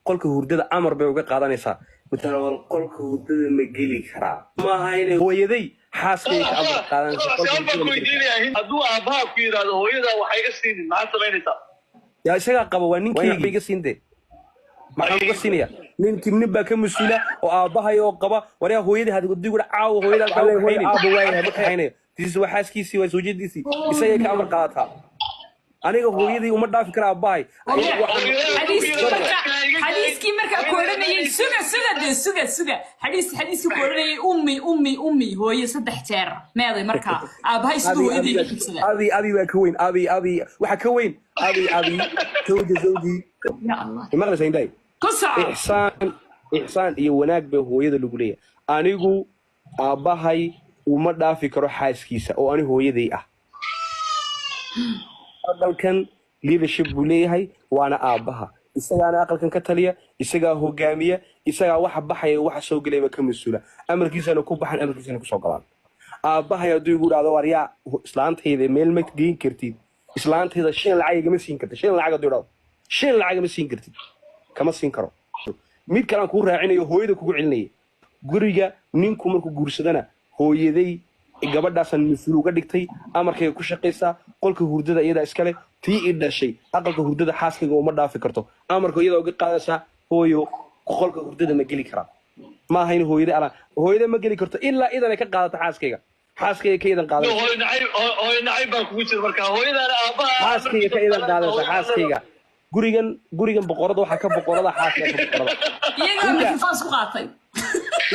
Qolka hurdada amar bay uga qaadanaysaa. Matalan, qolka hurdada ma geli karaa? Maaha inay hooyaday xaaskayga ka amar qaadanaysa qolka Su'aal baan hurdada ku ma geli karaa. weydiinayaa: hadduu aabbaha ku yidhaahdo, "Hooyadaa waxay iga siinin," maxaad samaynaysaa? Yaa isagaa qaba? Waa ninkayga, iga siinde. Maxaan uga siinaya? Ninkii nin baa ka mas-uula oo aabbahay oo qaba. Waryaa, hooyadii hadii gura caawa hooyadaa aaba waayahay, ma kaxaynayo. Tiis waa xaaskiisii, waa zawjadiisii, isagay ka amar qaadataa. Aniga hooyadii uma dhaafi kara aabbahay. Xadiiskii marka, xadiiskii markaa ku odhanayay, suga, suga dee, suga, suga, xadiiskii ku odhanayay "ummi, ummi, ummi", hooyo saddex jeer, meeday markaa? Aabahay siduu hooyadii iga xigsadaa. Abi, abi baa ka weyn. Abi, abi waxaa ka weyn. Abi, abi, zawja, zawji. Ya Allah. Maqlaysaa, inday? Ku soco. Ixsaan, ixsaan iyo wanaag bay hooyada lagu leeyahay. Anigu aabbahay uma dhaafi karo xaaskiisa oo ani hooyaday ah. Aqalkan leadership buu leeyahay, waana aabbaha. Isagaana aqalkan ka taliya, isagaa hogaamiya, isagaa waxa baxaya, waxa soo gelayba ka mas-uula. Amarkiisana ku baxan, amarkiisana kusoo galaan. Aabbahay hadduu igu dhahdo, "Waryaa, islaantayda meel ma geyn kartid, islaantayda shan lacag igama siin kartid," shan lacag hadduu dhahdo, "Shan lacag ima siin kartid," kama siin karo. Mid kalean kuu raacinayo, hooyada kugu celinaya. Guriga ninku markuu guursadana, hooyaday gabadhaasaan mas-uul uga dhigtay, amarkayga ku shaqaysaa. Qolka hurdada iyadaa iskale. Tii i dhashay aqalka hurdada xaaskayga uma dhaafi karto. Amarka iyadaa uga qaadaysaa: "Hooyo, qolka hurdada ma geli karaa?" Ma ahayn hooyada ala hooyada ma geli karto ilaa idan ay ka qaadato xaaskayga, xaaskayga ka idan qaadanaysa. Hooyo nacayb, hooyo nacayb baa kugu jira marka hooyadaana aabbaha. Xaaskayga ka idan qaadanaysa, xaaskayga. Gurigan boqorada waxaa ka boqorada xaaska, ka boqorada. Iyagaa mikrofon isku qaatay.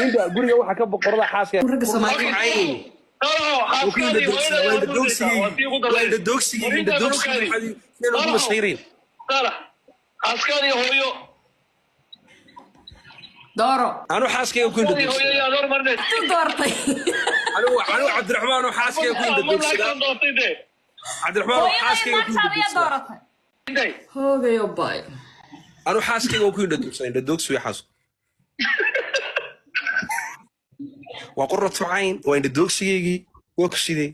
Inta guriga waxaa ka boqorada xaaska. Ragga Soomaaliyeed. Ugu masayrin. Saalax, xaaskaadii hooyo. Dooro. Anu xaaskayga ku Xaaskaadii hooyo yaad hormarinaysa? Tu doortay. Anigu Cabdiraxmaan oo xaaskayga ku indhadoogsadaa. Doortay dee. Cabdiraxmaan oo Hooyada xaaskayga ku naagtaada ayaa indhadoogsadaa. dooratay. Hoogayo bay. Anu xaaskayga ku indhadoogsadaa. Indhadoogsi way xaasku waa qurratu cayn, waa indhadoogsigaygii, waa ku sidee.